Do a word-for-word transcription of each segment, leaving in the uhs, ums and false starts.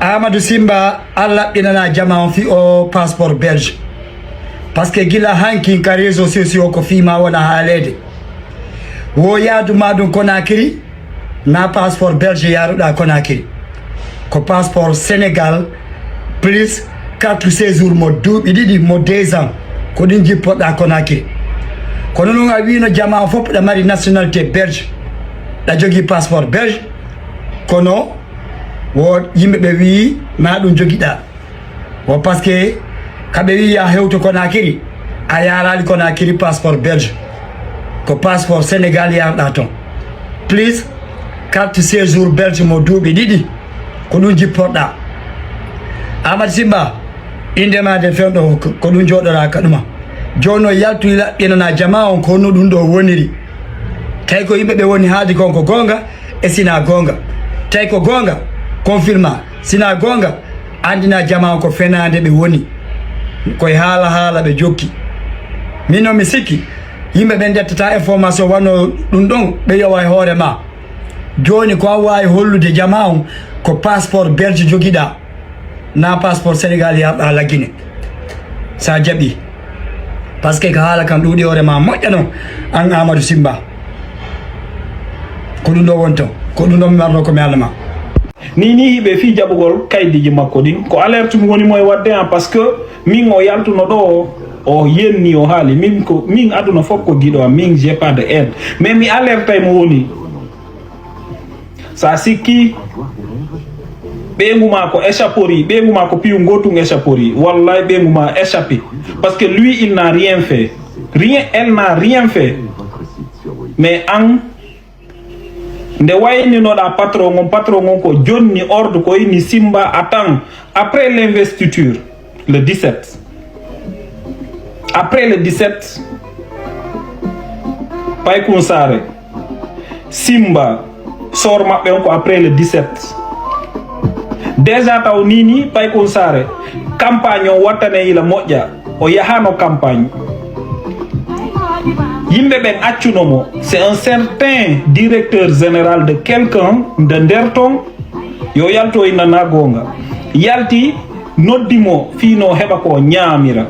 Amadou Simba, Allah ɓinana jama on fi o passeport belge. Parce que gila hankin ka réseaux sociaux ko fi ma wona haalede. Wo yaadu ma ɗum Conakry, na passeport belge yaaruɗa Conakry. Ko passeport Sénégal plus carte séjour mo duuɓi ɗiɗi, mo deux ans. Ko ɗum jippoɗa Conakry. Kono noon a wino jama on fof ɗa mari nationalité belge. Ɗa jogii passeport belge. Kono wo yimɓe ɓe wii ma ɗum jogiɗa. Wo parce que ka ɓe wii ya hewto Conakry, a yaaraali Conakry passeport belge. Ko passeport Sénégal yarɗa toon. Plus carte séjour belge mo duuɓi ɗiɗi. Ko ɗum jipporɗa. Amadou Simba, innde ma nde fewndo ko, ko ɗum jooɗora ka ɗuma. Jooni o yaltu laɓɓinana jama on ko no ɗum ɗo woniri. Tawi ko yimɓe ɓe woni haalde kon ko goonga, e sina goonga. Tawi ko goonga, confirma. Sina goonga, anndina jama on ko fenaande ɓe woni. Koye haala haala ɓe jokki. Min noon mi sikki, yimɓe ɓen ƴettata information wano ɗum ɗon, ɓe yowa e hoore ma. Jooni ko an waawi hollude jama on ko passeport belge jogiɗa, na passeport Sénégal yarɗa Laguine. Sa jaɓi. Parce que ko haala kan ɗuuɗi hoore ma moƴƴa noon, an Amadou Simba. Ko ɗum ɗo wonto, ko ɗum ɗo mi marno ko mi haalna ma. Ni ni hiɓe fii jaɓugol kaydiji makko ɗin. Ko alerte mi woni mo e wadde an, parce que min o yaltuno ɗo o, o yenni o haali. Min ko, min aduna fof ko giɗo am, min j'ai pas de haine. Mais mi alertay mo woni. Sa sikki, ɓeyngu ma ko échapperie, ɓeyngu ma ko piyu ngotun échapperie. Wallahi ɓeyngu ma échappé. Parce que lui, il n'a rien fait. Rien, elle n'a rien fait. Mais an, nde wayninoɗa patron on, patron on ko jonni ordre ko inni Simba, attends, après l'investiture, le dix-sept. Après le dix-sept, Paykun Saare, Simba, sor maɓɓe on ko après le dix-sept. Déjà taw ni ni Paykun Saare, campagne on wattane ila moƴƴa, o yahano campagne. Yimɓe ɓen accuno mo, c'est un certain directeur général de quelqu'un de nder ton, yo yaltu o innana goonga. Yalti noddi mo fii no heɓa ko o ñaamira.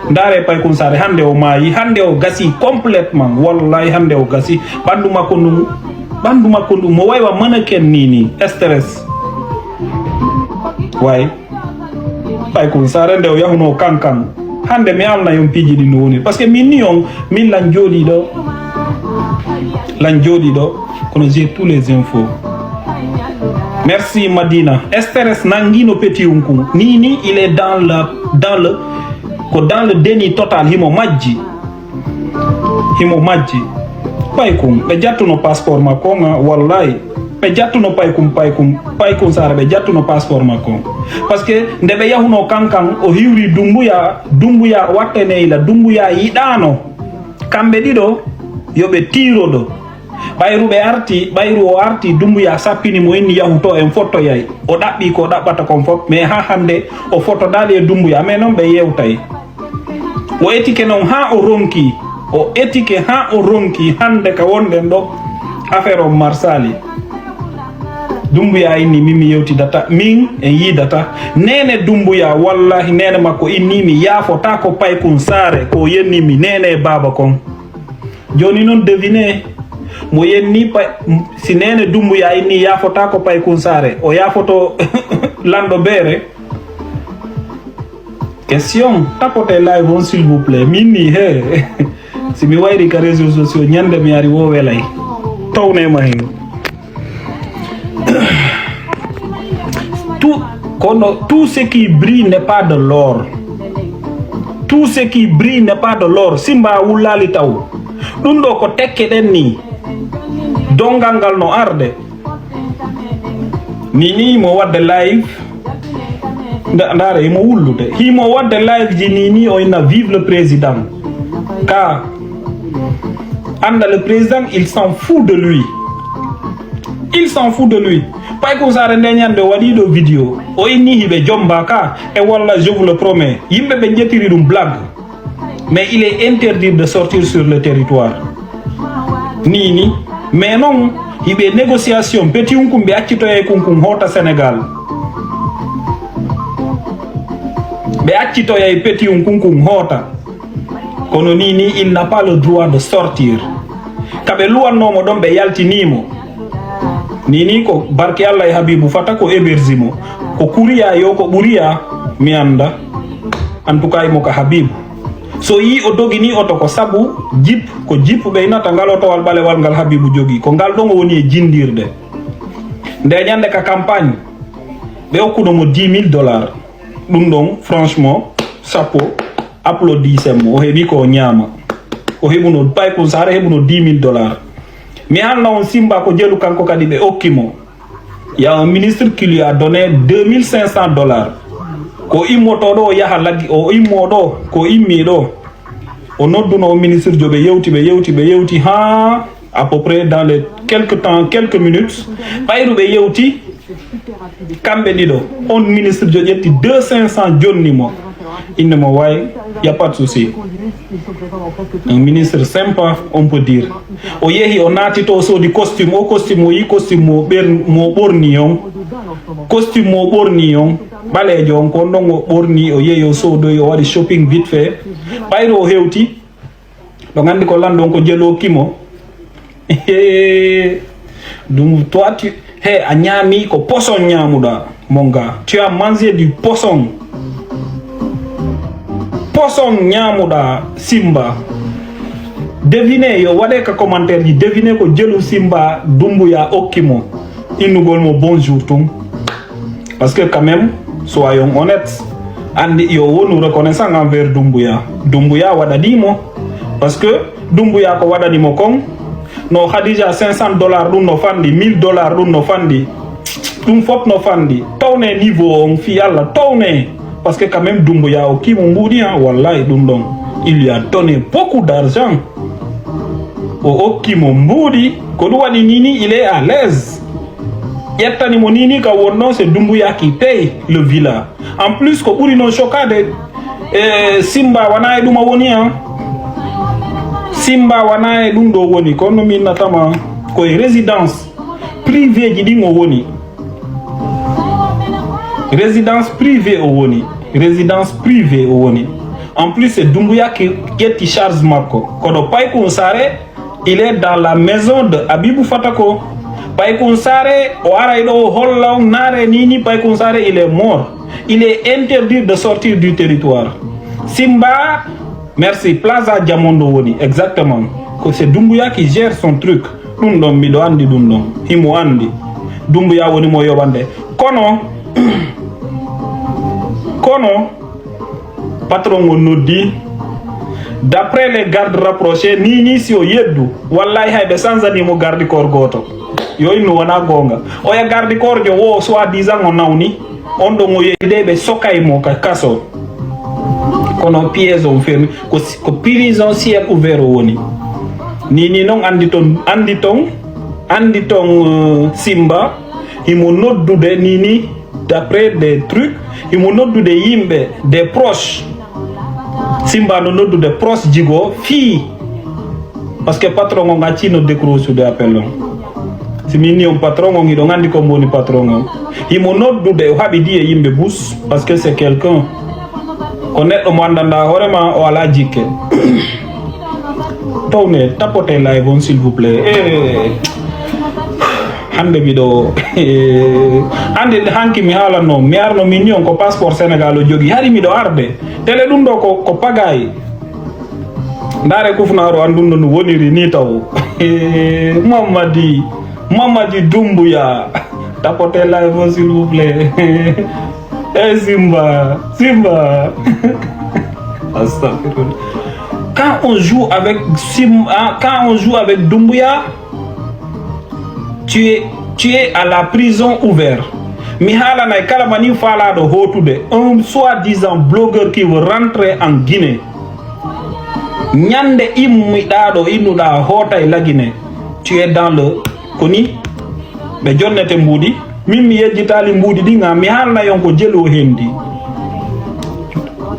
Ndaare Paykun Saare, hannde o maayi, hannde o gasi complètement. Wallahi, hannde o gasi. Ɓanndu makko ndun, ɓanndu makko ndun, mo waywa mannequin ni ni, stress. Way. Paykun Saare nde o yahuno kankan. Hannde mi alna yon piiji ɗi no woni. Parce que min ni on, min lan jooɗi ɗo. Lan jooɗi ɗo. Kono j'ai tous les infos. Merci Madina. Stress nangino petit unkun. Ni ni il est dans le, dans le, ko dans le déni total, himo majji. Himo majji. Paykun, ɓe jattuno passeport makko on, ah, wallahi. Ɓe jattuno Paykun, Paykun, Paykun Saare, ɓe jattuno passeport makko on. Parce que nde ɓe yahuno kankan, o hiwri Dumbuya, Dumbuya wattane ila, Dumbuya yiɗano. Kamɓe ɗiɗo, yo ɓe tiiro ɗo. Ɓayru ɓe arti, ɓayru o arti, Dumbuya sappini mo inni yahu to en fottoyay. O ɗaɓɓi ko o ɗaɓɓata kon fof, mais ha hannde o fotodaali e Dumbuya, mais noon ɓe yewtay. O etike noon haa o ronki, o etike haa o ronki hannde ka wonɗen ɗo affaire on marsaali. Dumbuya inni min mi yewtidata, min en yiidata. Neene Dumbuya, wallahi neene makko inni mi yaafota ko Paykun Saare, ko o yenni mi neene e baaba kon. Jooni noon devine, mo yenni pay, si neene Dumbuya inni yaafota ko Paykun Saare, o yaafoto lanɗo beere. Question, tapote live on s'il vous plaît. Min ni he. Si mi wayri ka réseaux sociaux, ñande mi ari wo welay. Tawne ma hen. Tout, kono tout ce qui brille n'est pas de l'or. Tout ce qui brille n'est pas de l'or. Simba wullali taw. Ɗum ɗo ko tekke ɗen ni. Dongal ngal no arde. Ni ni mo wadde live. Nda-, ndaara himo wullude. Himo wadde live ji ni ni o inna vive le président. Ka anda le président, il s'en fout de lui. Il s'en fout de lui. Paykun Saare nde ñande o waɗi ɗo vidéo. O inni hiɓe jomba ka. E walla je vous le promets. Yimɓe ɓe ƴettiri ɗum blague. Mais il est interdit de sortir sur le territoire. Ni ni. Mais non, hiɓe négociation, petit unkun ɓe accitoye kunkun hoota Sénégal. Ɓe accitoyay petit un kunkun hoota. Kono ni ni il n'a pas le droit de sortir. Ka ɓe luwannoomo ɗon ɓe yaltiniimo. Ni ni ko barke Allah e Habibu fata ko héberge mo. Ko kuriya yo ko ɓuriya mi annda. En tout cas imo ka Habibu. So yi o dogini oto ko sabu jip, ko jip ɓeynata ngal otowal ɓalewal ngal Habibu jogi. Ko ngal ɗon o woni e jinndirde. Nde ñande ka campagne ɓe okkuno mo dix mille dollars. Ɗum ɗon franchement sappo applaudissem mo o heɓi ko o ñaama. O heɓuno paykun sara heɓuno dix mille dollars. Mi halna on simba ko jelu kanko kadi ɓe okki mo. Il y a un ministre qui lui a donné deux mille cinq cents dollars. Ko immotoɗo o yaha laggi o immoɗo ko immiɗo. O nodduno o ministre jo ɓe yewti ɓe yewti ɓe yewti ha à peu près dans les quelques temps quelques minutes ɓayru ɓe yewti. Kamɓe ɗiɗo on ministre jo ƴetti deux cinq cents jonni mo. Inde mo way y a pas de souci. Un ministre sympa on peut dire. O yehi o naati to o soodi costume o costume o yi costume mo ɓer mo ɓorni on. Costume mo ɓorni on ɓaleejo on ko on ɗon o ɓorni o yehi o soodoyi o waɗi shopping vite fait. Ɓayru o hewti. Ɗo nganndi ko lanɗon ko jelo kimo. Ɗum toi tu he a ñaami ko poson ñaamuɗa mon ga tu as mangé du poson. Poson ñaamuɗa simba. Devine yo waɗe ka commentaire ji devine ko jelu simba dumbuya okki mo. Innugol mo bonjour tun. Parce que quand même soyons honnêtes. Anndi yo wonu reconnaissant envers dumbuya. Dumbuya waɗanimo. Parce que dumbuya ko waɗanimo kon. No khadija cinq cents dollars ɗum no fanɗi mille dollars ɗum no fanɗi. Ɗum fof no fanɗi towne niveau on fii allah towne. Parce que quand même dumbuya o kimo mbuuɗi ha wallahi ɗum ɗon. Il y a donné beaucoup d'argent. O okki mo mbuuɗi. Ko ɗum waɗi nini il est à l'aise. Ƴettani mo nini ka wonno c'est dumbuya qui paye le villa. En plus ko ɓuri noon choquade. E simba wona e ɗuma woni an. Simba wona e ɗum ɗo woni kono mi innatama koye résidence privé ji ɗin o woni. Résidence privé o woni. Résidence privé o woni. En plus c'est dumbuya qui ƴetti charge makko koɗo paykun sare. Il est dans la maison de Abibou Fatako. Paykun Sare o aray ɗo o holla on naare nini Paykun Sare il est mort. Il est interdit de sortir du territoire. Simba merci plaza diamondo woni exactement. Ko c'est Dumbuya qui gère son truc. Ɗum ɗon miɗo andi ɗum ɗon himo andi. Dumbuya woni mo yoɓande kono kono patron o noddi. D'après les gardes rapprochés ni ni si o yeddu wallahi hay ɓe sanzanimo garde corps goto. Yo innu wona gonga. Oya garde corps jo wo soit disant o nawni. On ɗon o yehi de ɓe sokay mo ka kaso. Kono piège on fermi ko, ko prison ciel ouvert o woni. Ni ni noon andi ton andi ton andi ton uh, simba. Himo noddude ni ni d'après des trucs himo noddude yimɓe des proches. Simba no noddude proche jigo fii. Parce que patron on accino décrochude appel on. Si mi inni on patron on hiɗo gandi ko mboni patron on. Himo noddude o haɓidi e yimɓe bus parce que c'est quelqu'un. Ko neɗɗo mo andanda hoorema o ala jikke. Towne tapote live on s'il vous plaît. Eh. Hande miɗo andi hanki mi haalanno mi arno min ni on ko passeport sénégal o jogi hari miɗo arde. Tele ɗum ɗo ko, ko pagayi. Ndaare kufnaaro an ɗum ɗo no woniri ni taw. Mamadi, Mamadi Dumbuya. Tapote live on s'il vous plaît. Eh Simba, Simba. Astagfirullah. Quand on joue avec Sim, ah, quand on joue avec Dumbuya, tu es, tu es à la prison ouvert. Mi haalanay kala mani faalaɗo hootude un soi-disant blogueur qui veut rentrer en Guinée. Ñande immiɗaɗo innuɗa hootay lagine. Tu es dans le koni ɓe jonnete mbuuɗi. Min mi yejjitaali mbuuɗi ɗi ga mi haalna yon ko jelu o hendi.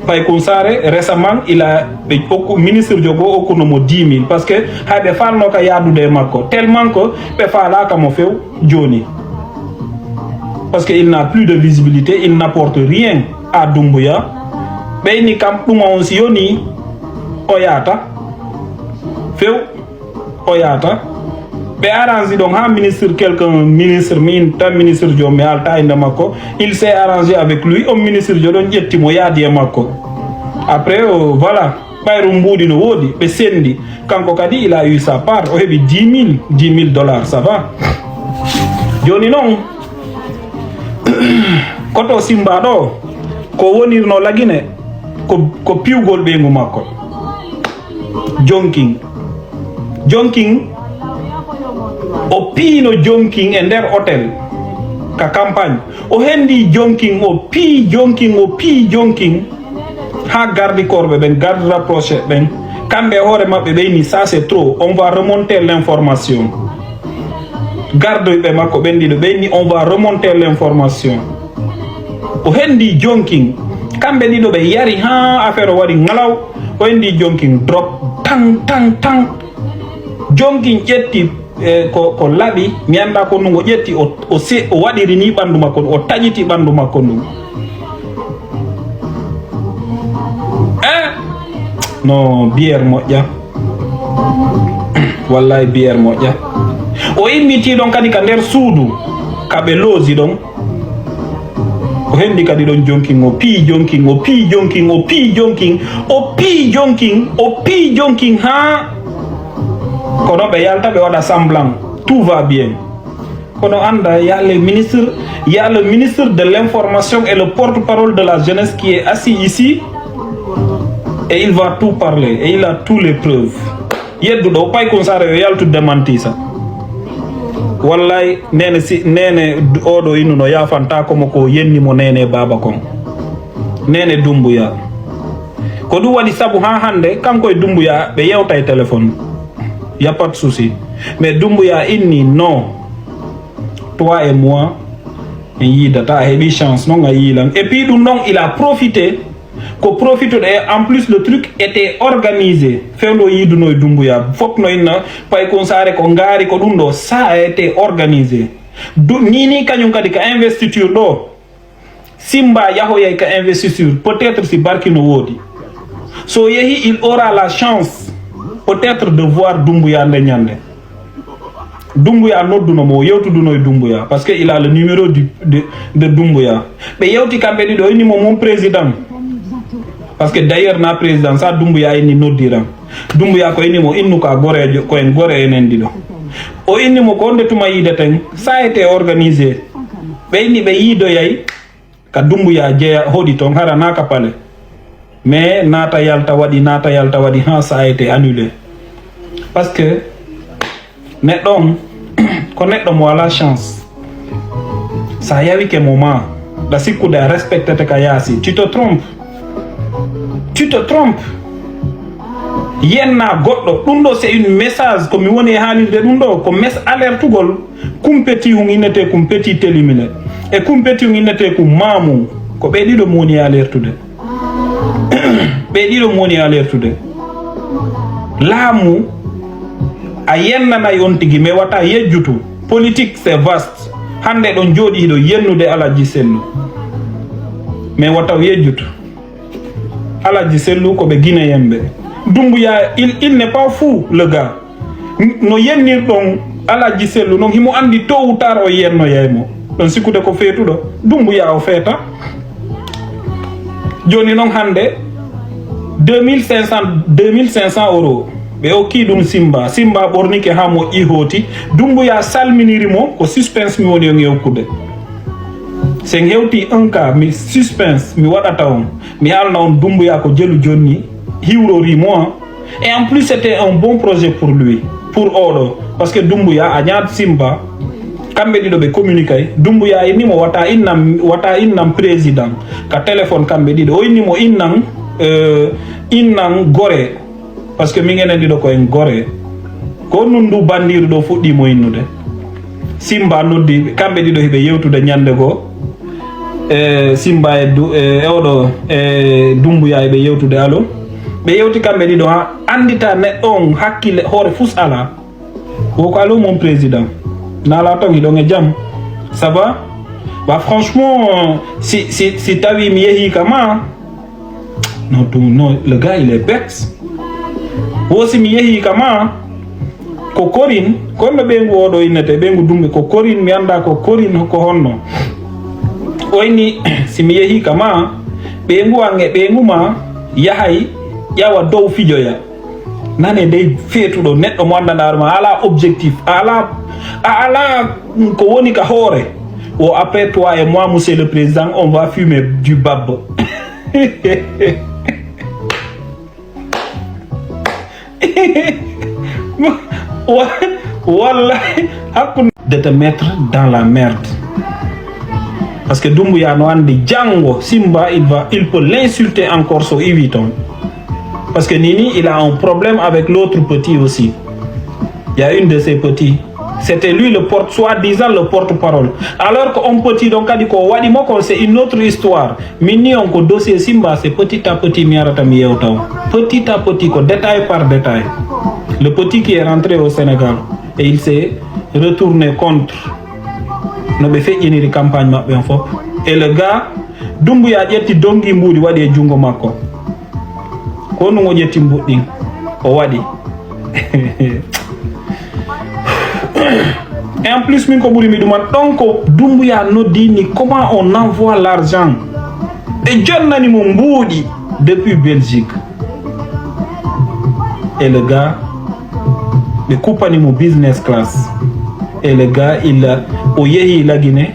Paykun Sare récemment il a ɓe okku ministre jo goo okkuno mo dix mille parce que hay ɓe faalnoka yaadude e makko tellement que ɓe faalaka mo few jooni. Parce que il n'a plus de visibilité il n'apporte rien à Dumbuya. Ɓeyni kam ɗuma on si yoni, o yaata. Few, o yaata. Ɓe arrange ɗon ha ministre, quelqu'un ministre, min tan ministre jo, mi alta inde makko. Il s'est arrangé avec lui, on ministre jo ɗon ƴetti mo yaadi e makko. Après, euh, voilà, ɓayru mbuuɗi no woodi, ɓe sendi. Kanko kadi, il a eu sa part, o heɓi dix mille, dix mille dollars, ça va. Joni non, koto Simba ɗo, ko wonirno Lagine, ko, ko piwgol ɓeyngu makko. Jonkin. Jonkin, o piino Jonkin e nder hôtel ka campagne. O hendi Jonkin, o pii Jonkin, o pii Jonkin. Ha garde corps ɓe ɓen, garde rapproché ɓen, kamɓe e hoore maɓɓe ɓe inni, ça c'est trop, on va remonter l'information. Garde ɓe makko ɓen ɗiɗo ɓe inni, on va remonter l'information. O hendi Jonkin, kamɓe ɗiɗo ɓe yari ha affaire o waɗi ngalaw. O hendi Jonkin drop, tan, tan, tan. Jonkin ƴetti, e, ko, ko laɓi, mi annda ko ndu ngo ƴetti, o, o se-, o waɗiri ni ɓanndu makko ndu, o taƴiti ɓanndu makko ndu. Eh! No, bière moƴƴa. Wallahi, bière moƴƴa. O immiti ɗon kadi ka nder suudu, ka ɓe looji ɗon. O hendi kadi ɗon Jonkin, o pii Jonkin, o pii Jonkin, o pii Jonkin, o pii Jonkin, o pii Jonkin, ha kono ɓe yalta ɓe waɗa semblant. Tout va bien. Kono anda, il y a les ministres, il y a le ministre de l'information et le porte-parole de la jeunesse qui est assis ici. Et il va tout parler. Et il a tous les preuves. Yedduɗo o Paykun Saare yo yaltu démenti sa. Wallahi, nene si, nene d-, oɗo innuno yafantako mo ko yenni mo nene baba kon. Nene Dumbuya. Ko ɗum waɗi sabu ha hande kanko e Dumbuya ɓe yewta e téléphone. Y a pas de souci. Mais Dumbuya inni non. Toi et moi, en yidata, a heɓi chance non a yiilan. Et puis ɗum non, il a profité. Ko profituɗo e, en plus, le truc était organisé. Fewndo yiiduno e Dumbuya. Fop no inna Paykun Saare ko ngaari ko ɗum ɗo. Ça a été organisé. Du, ni, ni kañum kadi ka investiture ɗo. Simba yahoyay ka investiture. Peut-être si barki no woodi. So yehi, il aura la chance, peut-être, de voir Dumbuya nde ñande. Dumbuya nodduno mo, o yewtuduno e Dumbuya, parce que il a le numéro du, de, de Dumbuya. Ɓe yewti kamɓe ɗiɗo, o inni mo mon président. Parce que d'ailleurs na président, sa Dumbuya inni noddiran. Dumbuya ko inni mo innu ka gorejo, ko en gore enen ɗiɗo. O inni mo ko nde tuma yiideten, ça a été organisé. Ɓe inni ɓe yiidoyay, ka Dumbuya jeya hoɗi toon, hara na ka palais. Mais naata yalta waɗi, naata yalta waɗi, ha ça a été annulé. Parce que neɗɗo on, ko neɗɗo mo ala chance. Sa yawike mo ma, ɗa sikkude a respectete ka yaasi. Tu te trompes. Tu te trompes. Yenna goɗɗo, ɗum ɗo c'est une message, ko mi woni e haalirde ɗum ɗo, ko mes alertugol. Kumpeti hun innete kum Petit Télimile. E kumpeti hun innete kum Mamu. Ko ɓe ɗiɗo mo woni e alertude. Ɓe ɗiɗo mo woni e alertude. Laamu, a yennanay on tigi, mais wata yejjutu. Politique, c'est vaste. Hande ɗon jooɗi hiɗo yennude Alaji Sellu. Mais wata o yejjutu. Alaji Sellu ko ɓe Guinéen ɓe. Dumbuya, il, il n'est pas fou, le gars. N-, no yennirɗon Alaji Sellu non, himo andi tôt ou tard o yennoyay mo. Ɗon sikkude ko feetuɗo. Dumbuya o feeta. Joni non hande, deux mille cinq cents, deux mille cinq cents euros. Ɓe okki ɗum Simba. Simba ɓornike ha moƴƴi hooti. Dumbuya salminiri mo, ko suspense mi woni on e okkude. Sen hewti un cas, mi suspense, mi waɗata on. Mi haalna on Dumbuya ko jelu jonni, hiwrori mo, hein. Et en plus, c'était un bon projet pour lui, pour oɗo. Parce que Dumbuya a ñaat Simba, kamɓe ɗiɗo ɓe communiqué. Dumbuya inni mo wata innam, wata innam président. Ka téléphone kamɓe ɗiɗo. O inni mo innan, euh, innan gore. Parce que min enen ɗiɗo ko en gore. Ko nun ndu bandiiru ɗo fuɗɗi mo innude. Simba noddi, kamɓe ɗiɗo hiɓe yewtude ñande goo. E Simba e du-, e, e oɗo, e Dumbuya hiɓe yewtude alo. Ɓe yewti kamɓe ɗiɗo ha andita neɗɗo on hakkille hoore fus ala. Wo ko alo mon président. Nala ton hiɗon e jam. Ça va? Ba franchement, si, si, si tawi mi yehi ka ma, Non, tu- non, le gars, il est bête. Wo si mi yehi kama, ko Korin, ko honno ɓeyngu oɗo innete, ɓeyngu Dumbuya, ko Korin, mi annda ko Korin, ko honno. O inni, si mi yehi kama, ɓeyngu an e ɓeyngu ma, yahay, ƴawa dow fijoya. Nane dey feetuɗo, neɗɗo mo anndanɗaa hoore ma, a alaa objectif, a alaa, a alaa ko woni ka hoore. O après toi et moi, monsieur le président, on va fumer du bab. Wa- wallahi, hakkunde de te mettre dans la merde. Parce que Dumbuya no andi, janngo Simba, il va, il peut l'insulter encore so iwi ton. Parce que Nini, il a un problème avec l'autre petit aussi. Il y a une de ses petits. C'était lui le porte, soi-disant le porte-parole. Alors que on petit, donc, a dit qu'on va dire, c'est une autre histoire. Mini, on ko dossier Simba, c'est petit à petit, mi arata mi yewta on. Petit à petit, ko détail par détail. Le petit qui est rentré au Sénégal et il s'est retourné contre. No ɓe feƴƴiniri campagne maɓɓe on fof. Et le gars, Dumbuya ƴetti donngi mbuuɗi waɗi e junngo makko. Ko ɗum o ƴetti mbuuɗi ɗin, o waɗi. Et en plus, min ko ɓuri mi ɗuman ɗon ko Dumbuya noddini comment on envoie l'argent. Ɓe jonnani mo mbuuɗi depuis Belgique. Et le gars, ɓe kuppani mo business class. Et le gars, il a, o yehi Lagine.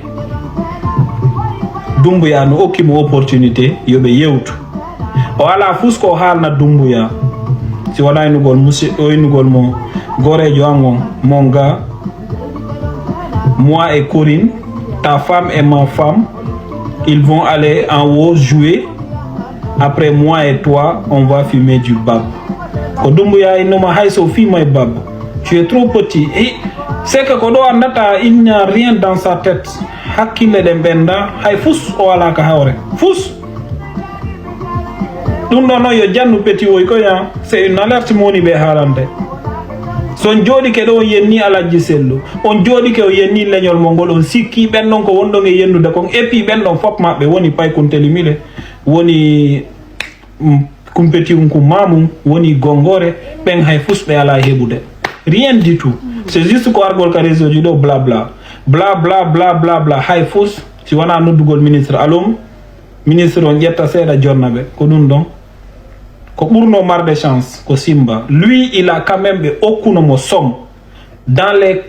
Dumbuya no okki mo opportunité, yo ɓe yewtu. O alaa fus ko o haalna Dumbuya. Si wonaa innugol musi-, o innugol mo, gooreejo an on, mon gars, moi et Corinne, ta femme et ma femme, ils vont aller en haut jouer. Après moi et toi, on va fumer du bab. Ko Dumbuya innoma hay so fimay bab. Tu es trop petit. Et c'est que ko ɗo anndata, il n'y a rien dans sa tête. Hakkille ɗen ɓenda, hay fus o alaa ka hawre. Fus. Ɗum ɗo noon yo jannu petit woy ko ya, c'est une alerte mo woni ɓe haalande. So on jooɗike ɗo on yenni Alajji Sellu, on jooɗike o yenni leñol mo ngol, on sikki ɓen ɗon ko wonɗon e yennude kon, et puis ɓen ɗon fof maɓɓe woni paykunteli mile, woni, mm, kumpeti un kun mamum, woni gongore, ɓen hay fus ɓe alaa heɓude. Rien du tout. C'est juste ko argol ka réseau ji ɗo, bla bla. Bla bla bla bla bla, hay fus, si wonaa noddugol ministre, alum, ministre on ƴetta seeɗa jonna ɓe. Ko ɗum ɗon. Ko ɓurno marde chance, ko Simba. Lui, il a quand même ɓe okkuno mo somme. Dans les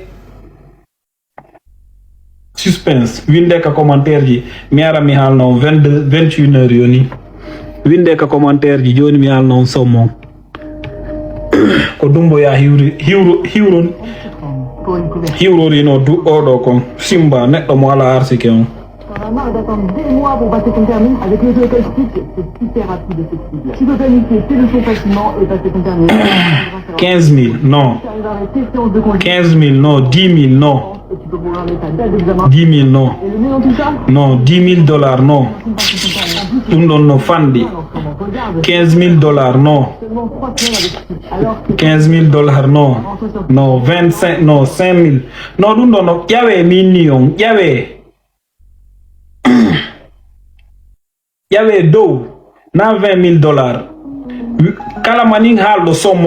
suspense, winde ka commentaire ji, mi ara mi haalna on vingt-deux, vingt et une heures yoni. Winde ka commentaire ji, jooni mi haalna on somme on. Ko Dumbuya hiwri, hiwro, hiwron, hiwrorino du-, oɗo kon. Simba, neɗɗo mo alaa arsike on. T'en as marre d'attendre des mois pour passer ton permis ? Avec l'auto-école Stick, c'est super rapide et flexible. Tu peux planifier tes leçons facilement et passer ton permis. Quinze mille, non. T'arrives avec tes séances de congé. Quinze mille, non. Dix mille, non. Et tu peux programmer ta date d'examen. Dix mille, non. Et le mieux dans tout ça ? Non, dix mille dollars, non. Ɗum ɗon no fanɗi. Regarde. Quinze mille dollars, non. Seulement trois semaines avec Stick. Alors que quinze mille dollars, non. Non, vingt-cinq, non, cinq mille. Non, ɗum ɗon no ƴawe million, ƴawe. Ƴawe dow, na vingt mille dollars. Kala manin haalɗo somme